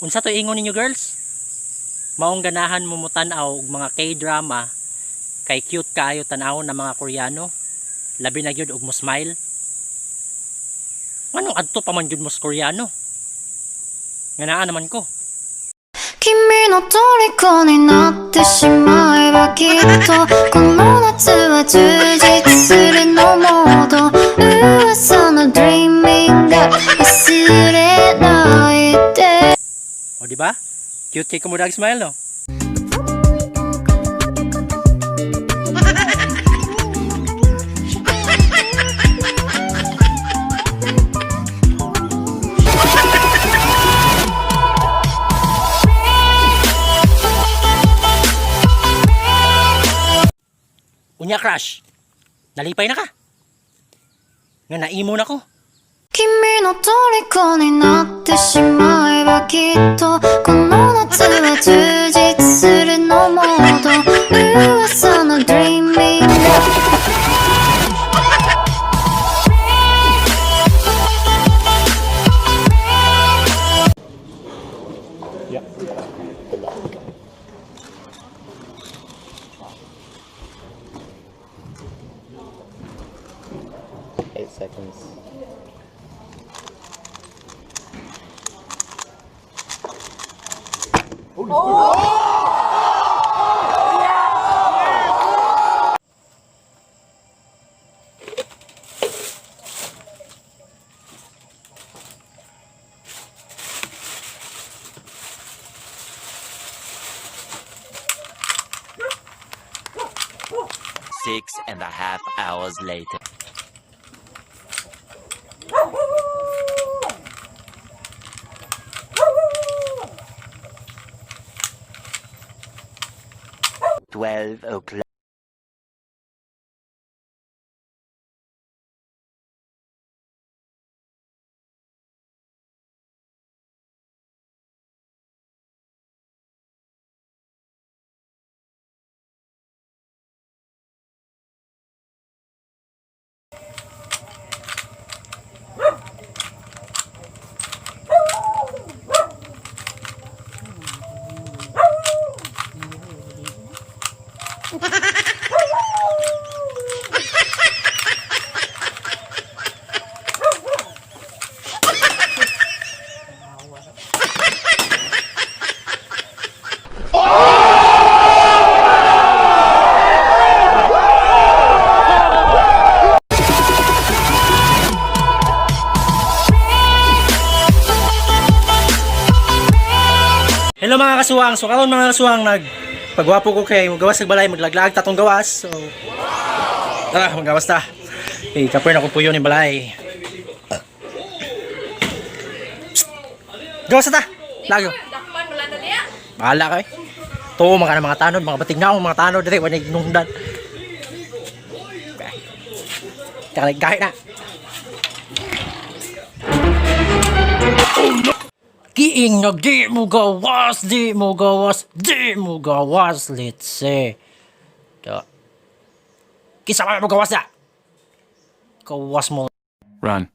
Unsa to ingon ninyo, girls? Maong ganahan mo motan-aw og mga K-drama kay cute kaayo tan-awon ng mga Koreano. Labi na gyud og mo smile. Nganong adto pa man gyud mo sa Koreano? Nga naa naman ko. 君の虜になってしまえばきっとこの夏は充実するのもっと噂の dreaming が忘れないで。 O, di ba? Cute kay kumudag smile, no? Unya, crush. Nalipay na ka. Nga naimo na ko. 君の虜になってしまえばきっとこの夏は充実するのもっと噂の dreaming が。 Yeah. 8 seconds. 6.5 hours later. 12 o'clock. Hello, mga kasuwang. So karon, mga kasuwang, nag pagwapo ko kay gawas sa balay, maglaglag tatong gawas. So tara, magawas ta. Eh, kapoy na ko puyo ni balay. Gawas na ta. Lago. Bahala kay. Tuo mga na mga tanod, mga batig na mga tanod dire wala nungdan. Okay. Kahit na. Kiing na di mo gawas, di mo gawas, di mo gawas, let's say. Da. Kisa ka mo gawas na. Gawas mo. Run.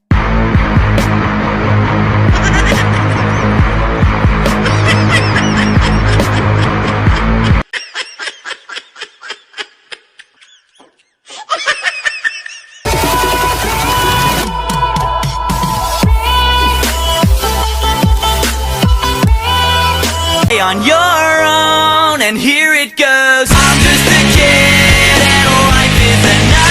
On your own, and here it goes.